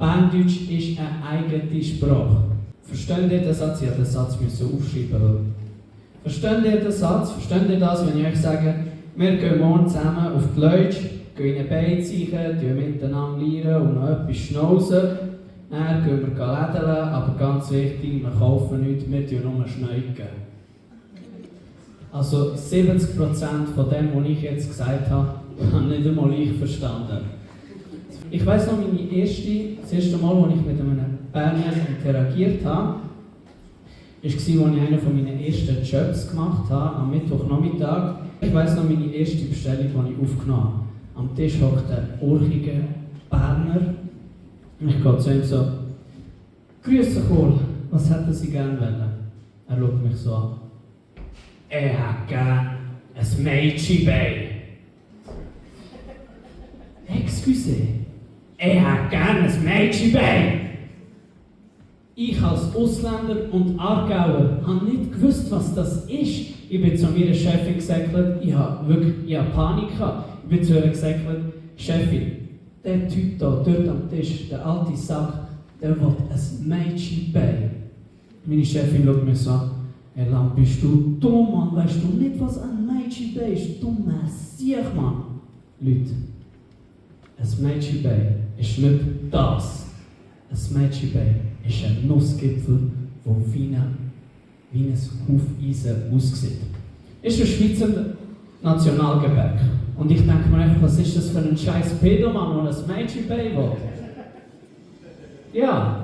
Berndeutsch ist eine eigene Sprache. Versteht ihr den Satz? Ich musste den Satz aufschreiben. Versteht ihr den Satz? Versteht ihr das, wenn ich euch sage, wir gehen morgen zusammen auf die Leutsch, gehen in eine Beize, tun miteinander lieren und noch etwas schnauzen. Dann gehen wir lädeln, aber ganz wichtig, wir kaufen nichts, wir tun nur schneuken. Also 70% von dem, was ich jetzt gesagt habe, habe nicht einmal ich verstanden. Ich weiss noch, das erste Mal, als ich mit einem Berner interagiert habe, war, als ich einen von meinen ersten Jobs gemacht habe, am Mittwochnachmittag. Ich weiss noch meine erste Bestellung, die ich aufgenommen habe. Am Tisch hockt ein urchiger Berner. Und ich gehe zu ihm so: «Grüße Kohl, was hätten Sie gerne wollen?» Er schaut mich so an. «Ich hätte gerne ein Mädchenbein.» «Excuse, ich hätte gerne ein Mädchenbein.» Ich als Ausländer und Aargauer habe nicht gewusst, was das ist. Ich bin zu meiner Chefin gesäckelt, ich habe Panik gehabt. Ich bin zu ihr gesäckelt: «Chefin, der Typ da, dort am Tisch, der alte Sack, der will ein Mädchenbein.» Meine Chefin schaut mir so an: «Hey Lamp, bist du dumm, Mann? Weißt du nicht, was ein Mädchenbein ist? Dummer Sieg, Mann!» Leute, ein Mädchenbein ist nicht das. Ein Mädchenbein ist ein Nussgipfel, der wie ein Hufeisen aussieht. Ist ein Schweizer Nationalgebäck. Und ich denke mir einfach, was ist das für ein scheiß Pedomann, der ein Mädchenbein will? Ja,